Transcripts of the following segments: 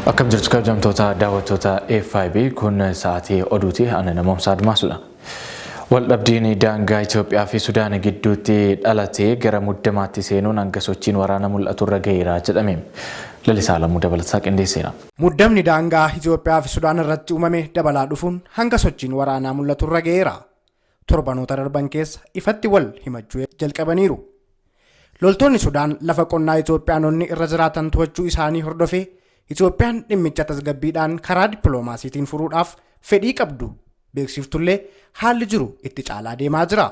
Akkam jirtu kabajamtoota daawwattoota FIB kun sa'aatii oduuti ana namoomsa Admaasuudha. Waldhabdiin daangaa Itoophiyaa fi Sudaan gidduutti dhalatee gara muddamaatti seenuun hanga sochiin waraana mul'atu irra gaheera jedhame. Lalisaa Alamuu dabalataa qindeesseera. Muddamni daangaa Itoophiyaa fi Sudaan irratti uumame dabalaa dhufuun hanga sochiin waraanaa mul'atu irra gaheera. Torbanoota darban keessa ifatti wal himachuu jalqabaniiru. Loltoonni Sudaan lafa qonnaa Itoophiyaanonni irra jiraatan to'achuu isaanii hordofee Itoophiyaan dhimmicha tasgabbiidhaan karaa dippiloomaasiitiin furuudhaaf fedhii qabdu beeksiftullee haalli jiru itti caalaa deemaa jira.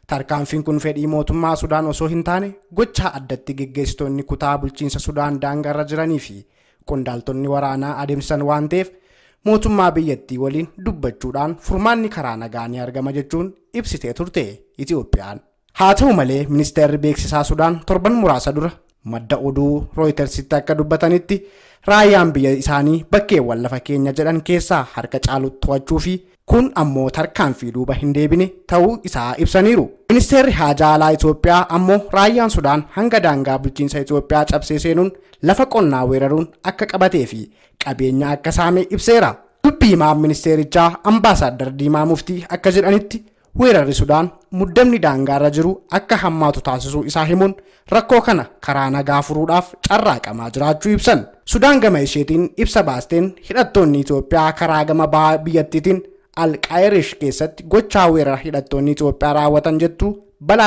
Tarkaanfiin kun fedhii mootummaa Sudaan osoo hin taane gochaa addatti geggeessitoonni kutaa bulchiinsa Sudaan daangaarra jiranii fi qondaaltonni waraanaa adeemsisan waan ta'eef mootummaa biyyattii waliin dubbachuudhaan furmaanni karaa nagaa ni argama jechuun ibsitee turte Itoophiyaan. Haa ta'u malee ministeerri beeksisaa Sudaan torban muraasa dura madda oduu Rooyitersitti akka dubbatanitti raayyaan biyya isaanii bakkeewwan lafa keenya jedhan keessaa harka caalu to'achuu fi kun ammoo tarkaanfii duuba hin deebine ta'uu isaa ibsaniiru. Ministeerri haajaa alaa Itoophiyaa ammoo raayyaan Sudaan hanga daangaa bulchiinsa Itoophiyaa cabsee seenuun lafa qonnaa weeraruun akka qabatee fi qabeenya akka saame ibseera. Dubbii himaan ministeerichaa Ambaasaaddar Diimaa Muftii akka jedhanitti weerarri Sudaan muddamni daangaarra jiru akka hammaatu taasisuu isaa himuun rakkoo kana karaa nagaa furuudhaaf carraaqamaa jiraachuu ibsan. Sudaan gama isheetiin ibsa baasteen hidhattoonni Itoophiyaa karaa gama baha biyyattiitiin Alqaayirish keessatti gochaa weerara hidhattoonni Itoophiyaa raawwatan jettu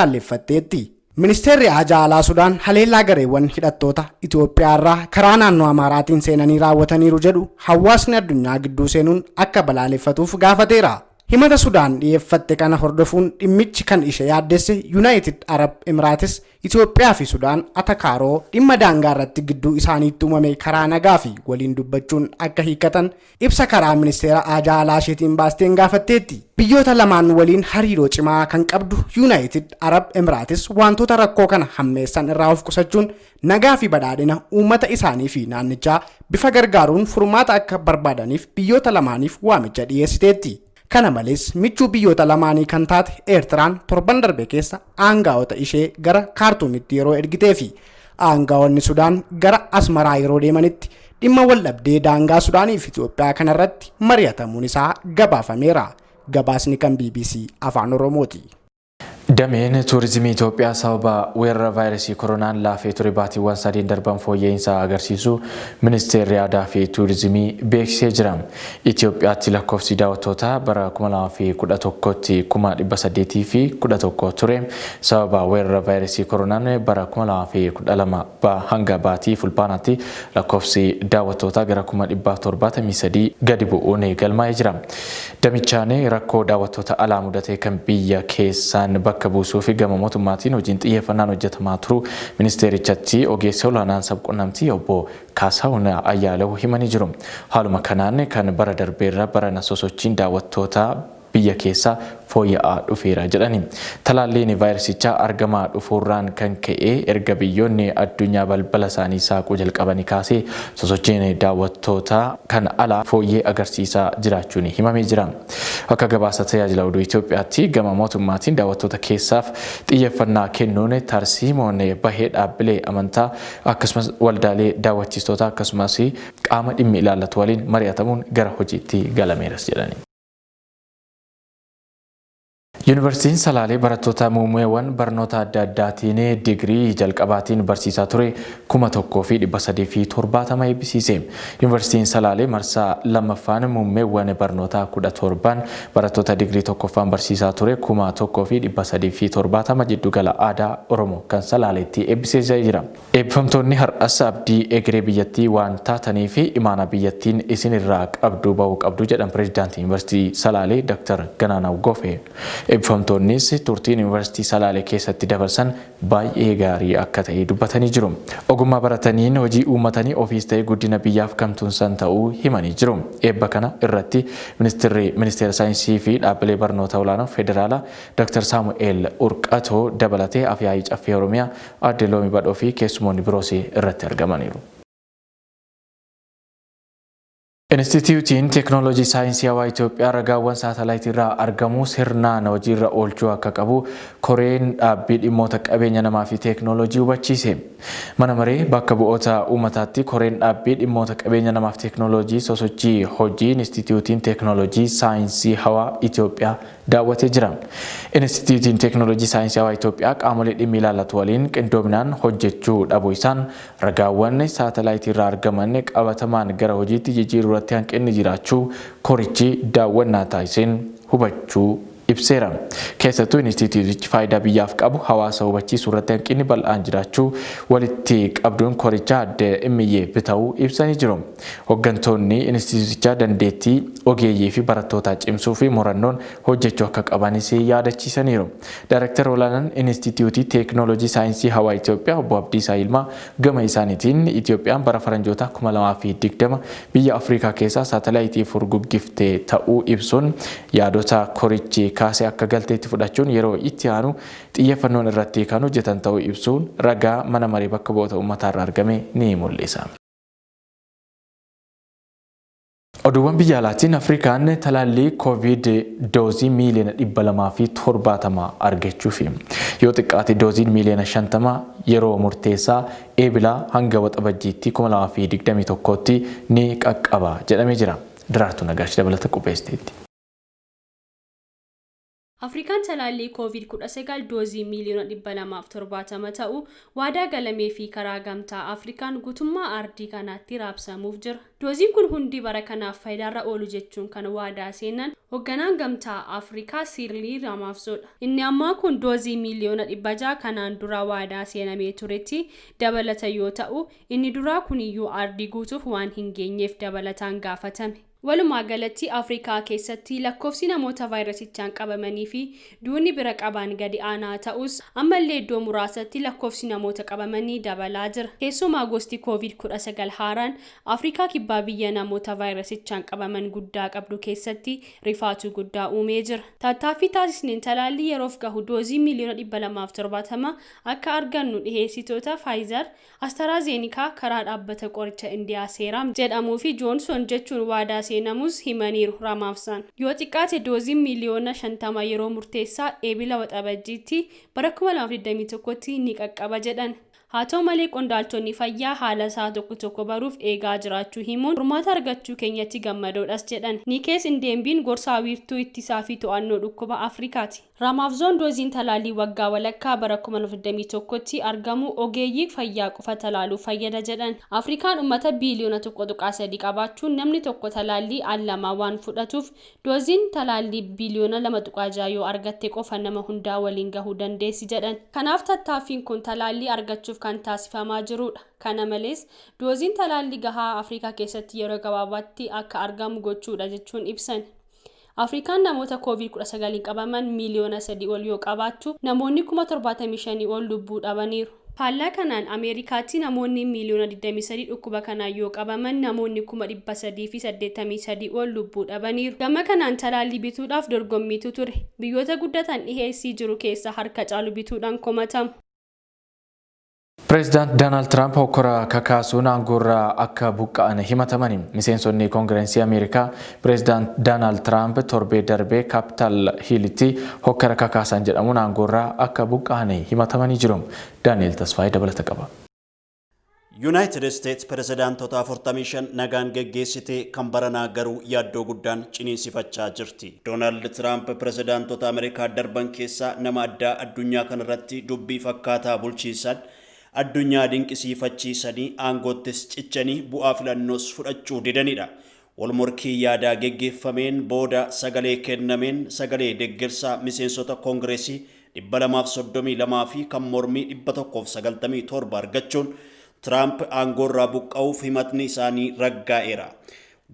balaaleffatteetti. Ministeerri haajaa alaa Sudaan haleellaa gareewwan hidhattoota Itoophiyaa irraa karaa naannoo Amaaraatiin seenanii raawwataniiru jedhu hawaasni addunyaa gidduu seenuun akka balaaleffatuuf gaafateera. Himata Sudaan dhiyeeffatte kana hordofuun dhimmichi kan ishee yaaddesse Yuunaayitid Arab Emiraatis Itoophiyaa fi Sudaan atakaaroo dhimma daangaa irratti gidduu isaaniitti uumame karaa nagaa fi waliin dubbachuun akka hiikkatan ibsa karaa ministeera haajaa alaa isheetiin baasteen gaafatteetti. Biyyoota lamaan waliin hariiroo cimaa kan qabdu Yuunaayitid Arab Emiraatis wantoota rakkoo kana hammeessan irraa of qusachuun nagaa fi badhaadhina uummata isaanii fi naannichaa bifa gargaaruun furmaata akka barbaadaniif biyyoota lamaaniif waamicha dhiyeessiteetti. Kana malees michuu biyyoota lamaanii kan taate Eertiraan torban darbe keessa aangaa'ota ishee gara Kaartuumitti yeroo ergitee fi aangaa'onni Sudaan gara Asmaraa yeroo deemanitti dhimma waldhabdee daangaa Sudaanii fi Itoophiyaa kanarratti mari'atamuun isaa gabaafameera. Gabaasni kan BBC Afaan Oromooti. Dameen tuurizimii Itoophiyaa sababa weerara vaayirasii koronaan laafee ture baatiiwwan sadeen darban fooyya'insa agarsiisu ministeerri aadaa fi tuurizimii beeksisee jira. Itoophiyaatti lakkoofsi daawwattootaa bara 2011tti 811,000 ture. Sababa weerara vaayirasii koronaan bara 2012 hanga baatii fulbaanaatti lakkoofsi daawwattootaa gara 773,000 gadi bu'uun galmaa'ee jira. Damichaan rakkoo daawwattoota alaa mudate kan biyya keessaan bakka buusuu fi gama mootummaatiin hojiin xiyyeeffannaan hojjetamaa turu ministeerichatti ogeessa olaanaan sabquunnamtii obbo Kaasahuun Ayyaalew himanii jiru. Haaluma kanaan kan bara darbeerra barana sosochiin daawwattoota biyya keessaa fooyya'aa dhufeera jedhani. Talaalliin vaayirasichaa argamaa dhufuurraan kan ka'e erga biyyoonni addunyaa balbala isaanii saaquu jalqabanii kaasee sosochiin daawwattoota kan alaa fooyyee agarsiisaa jiraachuun himamee jira. Akka gabaasa tajaajila oduu Itoophiyaatti gama mootummaatiin daawwattoota keessaaf xiyyeeffannaa kennuun tarsiimoon bahee dhaabbilee amantaa akkasumas waldaalee daawwachiistootaa akkasumas qaama dhimmi ilaallatu waliin mari'atamuun gara hojiitti galameeras jedhani. Yuunivarsiitiin Salaalee barattoota muummeewwan barnoota adda addaatiin digirii jalqabaatiin barsiisaa ture 1370 eebbisiise. Yuunivarsiitiin Salaalee marsaa lammaffaan muummeewwan barnoota 17 barattoota digirii tokkoffaan barsiisaa ture 1370 jiddugala aadaa Oromoo kan Salaaleetti eebbisiisee jira. Eebbifamtoonni har'as abdii egeree biyyattii waan taatanii fi imaana biyyattiin isin irraa qabdu bahuu qabdu jedhan pireezidaantii Yuunivarsiitii Salaalee Dr. Ganaanaw Gofee. Eebbifamtoonnis turtiin Yuunivarsiitii Salaalee keessatti dabarsan baay'ee gaarii akka ta'e dubbatanii jiru. Ogummaa barataniin hojii uummatanii ofiis ta'e guddina biyyaaf kamtuunsan ta'uu himanii jiru. Eebba kana irratti ministeerri ministeera saayinsii fi dhaabbilee barnoota olaanoo federaalaa Dr. Saamu'eel Urqatoo dabalatee Afyaa'ii Caffee Oromiyaa Aadde Loomii Badhoo fi keessumoonni biroos irratti argamaniiru. Inistitiyuutiin Teeknooloojii Saayinsii Hawaa Itoophiyaa ragaawwan saatalaayitii irraa argamu sirnaan hojiirra oolchuu akka qabu koreen dhaabbii dhimmoota qabeenya namaa fi teeknooloojii hubachiise. Mana maree bakka bu'oota uummataatti koreen dhaabbii dhimmoota qabeenya namaa fi teeknooloojii sosochii hojii Inistitiyuutiin Teeknooloojii Saayinsii Hawaa Itoophiyaa daawwatee jira. Inistitiyuutiin Teeknooloojii Saayinsii Hawaa Itoophiyaa qaamolee dhimmi ilaallatu waliin qindoominaan hojjechuu dhabuu isaan ragaawwan saatalaayitii irraa argaman qabatamaan gara hojiitti jijjiiruu irratti hanqinni jiraachuu korichi daawwannaa taasiseen hubachuu ibseera. Keessattuu inistitiyuutichi faayidaa biyyaaf qabu hawaasa hubachiisuu irratti hanqinni bal'aan jiraachuu walitti qabduun korichaa adde Immiyyee Bitawuu ibsanii jiru. Hoggantoonni inistitiyuutichaa dandeettii ogeeyyii fi barattootaa cimsuu fi murannoon hojjechuu akka qabanis yaadachiisaniiru. Daayreektar olaanaan Inistitiyuutii Teeknooloojii Saayinsii Hawaa Itoophiyaa obbo Abdiisaa Yilmaa gama isaaniitiin Itoophiyaan bara faranjootaa 2020 biyya Afrikaa keessaa saatalaayitii furguggifte ta'uu ibsuun yaadota korichi kaase akka galteetti fudhachuun yeroo itti aanu xiyyeeffannoon irratti kan hojjetan ta'uu ibsuun ragaa mana maree bakka bu'oota uummataarraa argame ni mul'isa. Oduuwwan biyya alaatiin Afrikaan talaallii Koovid doozii miiliyoona 270 argachuufi. Yoo xiqqaate dooziin miiliyoona 50 yeroo murteessaa Eebilaa hanga Waxabajjiitti 2021tti ni qaqqaba jedhamee jira. Daraartuu Nagaash dabalata qopheessiteetti. Afrikaan talaallii Covid-19 doozii miiliyoona 270 ta'u waadaa galameefii karaa Gamtaa Afrikaan guutummaa ardii kanaatti raabsamuuf jira. Dooziin kun hundi bara kanaaf faayidaarra oolu jechuun kan waadaa seenan hogganaan Gamtaa Afrikaa Siirlii Raamaafsoodha. Inni ammaa kun doozii miiliyoona 600 kanaan dura waadaa seenamee turetti dabalata yoo ta'u, inni duraa kuniyyuu ardii guutuuf waan hin geenyeef dabalataan gaafatame. Walumaa galatti Afrikaa keessatti lakkoofsi namoota vaayirasichaan qabamanii fi duuni bira qabaan gadi aanaa ta'us ammallee iddoo muraasatti lakkoofsi namoota qabamanii dabalaa jira. Keessumaa gosti Covid-19 haaraan Afrikaa Kibbaa biyya namoota vaayirasichaan qabaman guddaa qabdu keessatti rifaatuu guddaa uumee jira. Tattaaffii taasisneen talaallii yeroof gahu doozii miiliyoona 270 akka argannu dhiheessitoota Faayizer, Astaraazeenikaa karaa dhaabbata qoricha Indiyaa Seeraam jedhamuu fi Joonson jechuun waadaa seenamus himaniiru Raamaafsaan. Yoo xiqqaate dooziin miiliyoona 50 yeroo murteessaa Eebila Waxabajjiitti bara 2021tti ni qaqqaba jedhan. Haa ta'u malee qondaaltonni fayyaa haala isaa tokko tokko baruuf eegaa jiraachuu himuun furmaata argachuu keenyatti gammadoodhas jedhan. Nikees Indeembiin gorsaa wiirtuu ittisaa fi to'annoo dhukkuba Afrikaati. Raamaafzoon dooziin talaallii waggaa walakkaa bara 2021tti argamu ogeeyyii fayyaa qofa talaaluuf fayyada jedhan. Afrikaan uummata biiliyoona 1.3 qabaachuun namni tokko talaallii al lama waan fudhatuuf dooziin talaallii biiliyoona 2.6 yoo argatte qofa nama hundaa waliin gahuu dandeessi jedhan. Kanaaf tattaaffiin kun talaallii argachuuf kan taasifamaa jirudha. Kana malees dooziin talaallii gahaa Afrikaa keessatti yeroo gabaabaatti akka argamu gochuudha jechuun ibsan. Afrikaan namoota Covid-19 qabaman miiliyoona 3 ol yoo qabaattu namoonni 75,000 ol lubbuu dhabaniiru. Faallaa kanaan Ameerikaatti namoonni miiliyoona 23 dhukkuba kanaan yoo qabaman namoonni 383 ol lubbuu dhabaniiru. Gama kanaan talaallii bituudhaaf dorgommiitu ture. Biyyoota guddatan dhiheessii jiru keessa harka caalu bituudhaan komatamu. Pireezidaant Doonaald Tiraamp hokkora kakaasuun aangoorraa akka buqqa'an himatamani. Miseensonni Koongirensii Ameerikaa Pireezidaant Doonaald Tiraamp torbee darbee Kaapitaal Hiilitti hokkora kakaasan jedhamuun aangoorraa akka buqqa'an himatamanii jiru. Daani'el Tasfaayee dabalata qaba. Yuunaayitid Isteets pirezidaantota 45 nagaan geggeessite kan baranaa garuu yaaddoo guddaan ciniinsifachaa jirti. Doonaald Tiraamp pirezidaantota Ameerikaa darban keessaa nama addaa addunyaa kanarratti dubbii fakkaataa bulchiinsan addunyaa dinqisiifachiisanii aangoottis cichanii bu'aa filannoos fudhachuu didanidha. Walmorkii yaadaa geggeeffameen booda sagalee kennameen sagalee deggersaa miseensota koongireesii 232 fi kan mormii 197 argachuun Tiraamp aangoorraa buqqa'uuf himatni isaanii raggaa'eera.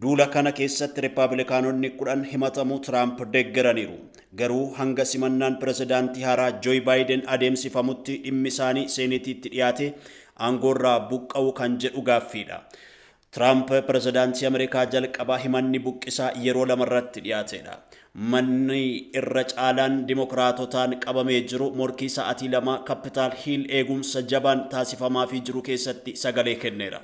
Duula kana keessatti Riippaabilikaanonni 10 himatamuu Tiraamp deeggaraniiru. Garuu hanga simannaan pirezidaantii haaraa Jooy Baayiden adeemsifamutti dhimmi isaanii seenetiitti dhiyaate aangoorraa buqqa'uu kan jedhu gaaffiidha. Tiraamp pirezidaantii Ameerikaa jalqabaa himanni buqqisaa yeroo lamarratti dhiyaatedha. Manni irra caalaan dimokiraatotaan qabamee jiru morkii sa'aatii 2 Kapitaal Hiil eegumsa jabaan taasifamaafii jiru keessatti sagalee kenneera.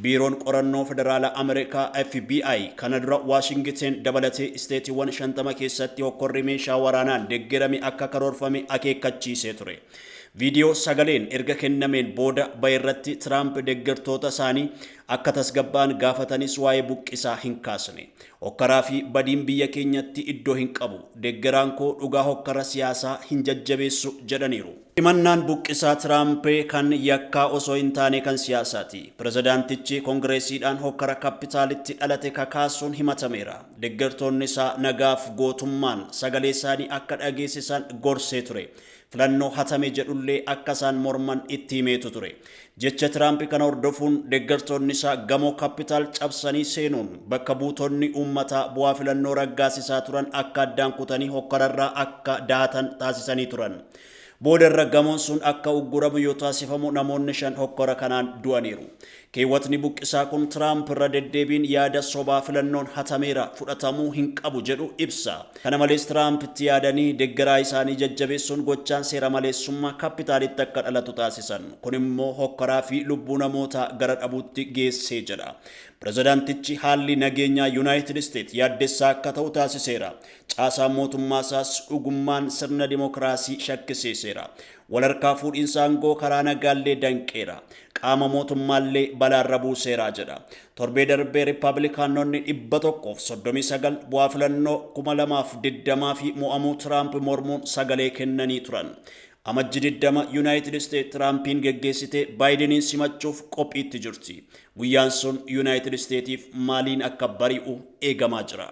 Biiroon qorannoo federaala Ameerikaa FBI kana dura Waashingiten dabalatee isteetiiwwan 50 keessatti hokkorri meeshaa waraanaan deeggarame akka karoorfame akeekkachiisee ture. Viidiyoo sagaleen erga kennameen booda bayirratti Tiraamp deeggartoota isaanii akka tasgabba'an gaafatanis waa'ee buqqisaa hin kaasne. Hokkaraa fi badiin biyya keenyatti iddoo hin qabu. Deeggaraan koo dhugaa hokkara siyaasaa hin jajjabeessu jedhaniiru. Himannaan buqqisaa Tiraamp kan yakkaa osoo hin taane kan siyaasaati. Pirezidaantichi koongireesiidhaan hokkara kapitaalitti dhalate kakaasuun himatameera. Deeggartoonni isaa nagaaf gootummaan sagalee isaanii akka dhageessisan gorsee ture. Filannoo hatame jedhullee akka isaan morman itti himeetu ture. Jecha Tiraamp kana hordofuun deeggartoonni isaa gamoo kapitaal cabsanii seenuun bakka buutonni uummataa bu'aa filannoo raggaasisaa turan akka addaan kutanii hokkararraa akka daatan taasisanii turan. Boodarra gamoon sun akka ugguramu yoo taasifamu namoonni 5 hokkora kanaan du'aniiru. Keewwatni buqqisaa kun Tiraamp irra deddeebiin yaada sobaa filannoon hatameera fudhatamuu hin qabu jedhu ibsa. Kana malees Tiraamp itti yaadanii deeggaraa isaanii jajjabeessuun gochaan seera maleessummaa kapitaalitti akka dhalatu taasisan. Kun immoo hokkoraa fi lubbuu namootaa gara dhabuutti geessee jedha. Pirezidaantichi haalli nageenyaa Yuunaayitid Isteet yaaddessaa akka ta'u taasiseera. Caasaan mootummaa isaas dhugummaan sirna dimokiraasii shakkisiiseera. Walharkaa fuudhiinsa aangoo karaa nagaallee danqeera. Qaama mootummaallee balaarra buuseera jedha. Torbee darbee Riippaabilikaanonni 139 bu'aa filannoo 2020 fi mo'amuu Tiraamp mormuun sagalee kennanii turan. Amajji 20 Yuunaayitid Isteet Tiraampiin geggeessitee Baayideniin simachuuf qophiitti jirti. Guyyaan sun Yuunaayitid Isteetiif maaliin akka bari'u eegamaa jira.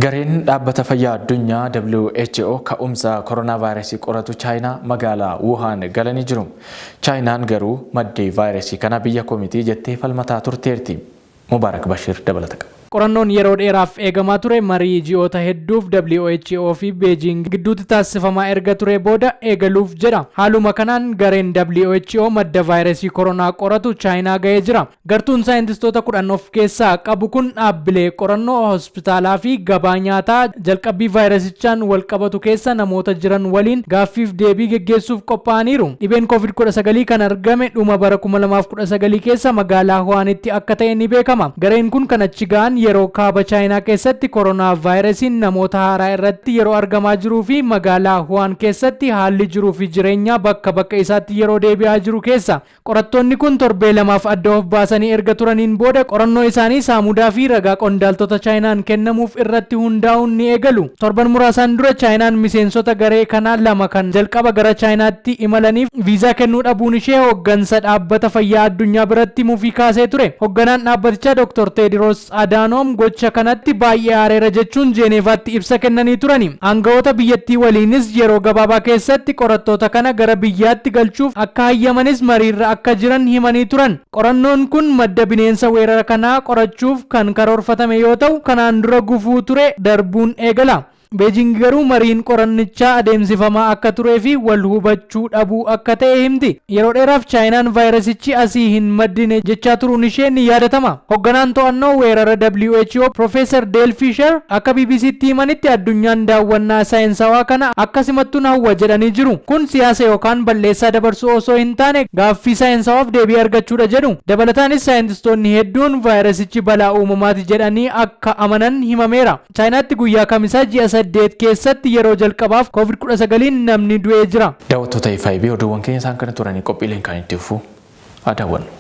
Gareen dhaabbata fayyaa addunyaa WHO ka'umsa koronaa vaayirasii qoratu Chaayinaa magaalaa Wuhaan galanii jiru. Chaayinaan garuu maddee vaayirasii kana biyya komitii jettee falmataa turteerti. Mubaarak Bashir dabalata qaba. Qorannoon yeroo dheeraaf eegamaa ture marii ji'oota hedduuf WHO fi Beijing gidduutti taasifamaa erga ture booda eegaluuf jedha. Haaluma kanaan gareen WHO madda vaayirasii koronaa qoratu Chaayinaa ga'ee jira. Gartuun saayintistoota 10 of keessaa qabu kun dhaabbilee qorannoo hospitaalaa fi gabaa nyaataa jalqabbii vaayirasichaan wal qabatu keessa namoota jiran waliin gaaffiif deebii geggeessuuf qophaa'aniiru. Dhibeen COVID-19 kan argame dhuma bara 2019 keessa magaalaa Wuhaanitti akka ta'e ni beekama. Gareen kun kan achi ga'an yeroo kaaba Chaayinaa keessatti koronaa vaayirasiin namoota haaraa irratti yeroo argamaa jiruu fi magaalaa Wuhaan keessatti haalli jiruu fi jireenyaa bakka bakka isaatti yeroo deebi'aa jiru keessa. Qorattoonni kun torbee 2 adda of baasanii erga turaniin booda qorannoo isaanii saamudaa fi ragaa qondaaltota Chaayinaan kennamuuf irratti hundaa'uun ni eegalu. Torban muraasaan dura Chaayinaan miseensota garee kanaa 2 kan jalqaba gara Chaayinaatti imalaniif viizaa kennuu dhabuun ishee hooggansa dhaabbata fayyaa addunyaa biratti mufii kaasee ture. Hoogganaan dhaabbatichaa Dr. Tedros Adhanom gocha kanatti baay'ee aareera jechuun Jeeneevaatti ibsa kennanii turani. Aangawoota biyyattii waliinis yeroo gabaabaa keessatti qorattoota kana gara biyyaatti galchuuf akka hayyamanis mariirra akka jiran himanii turan. Qorannoon kun madda bineensa weerara kanaa qorachuuf kan karoorfatame yoo ta'u kanaan dura gufuu ture darbuun eegala. Beijing garuu mariin qorannichaa adeemsifamaa akka turee fi wal hubachuu dhabuu akka ta'e himti. Yeroo dheeraaf Chaayinaan vaayirasichi asii hin maddine jechaa turuun ishee ni yaadatama. Hoogganaan to'annoo weerara WHO Profeesar Dale Fisher akka BBCtti himanitti addunyaan daawwannaa saayinsawaa kana akkasumattuu hawwa jedhanii jiru. Kun siyaasa yookaan balleessaa dabarsuu osoo hin taane gaaffii saayinsawaaf deebii argachuudha jedhu. Dabalataanis saayintistoonni hedduun vaayirasichi balaa uumamaati jedhanii akka amanan himameera. Chaayinaatti guyyaa kamisaa ji'a 8 keessatti yeroo jalqabaaf COVID-19 namni du'ee jira. Daawwattoota FIB oduuwwan keenya isaan kana turanii qophiileen kan itti fufu haa daawwannu.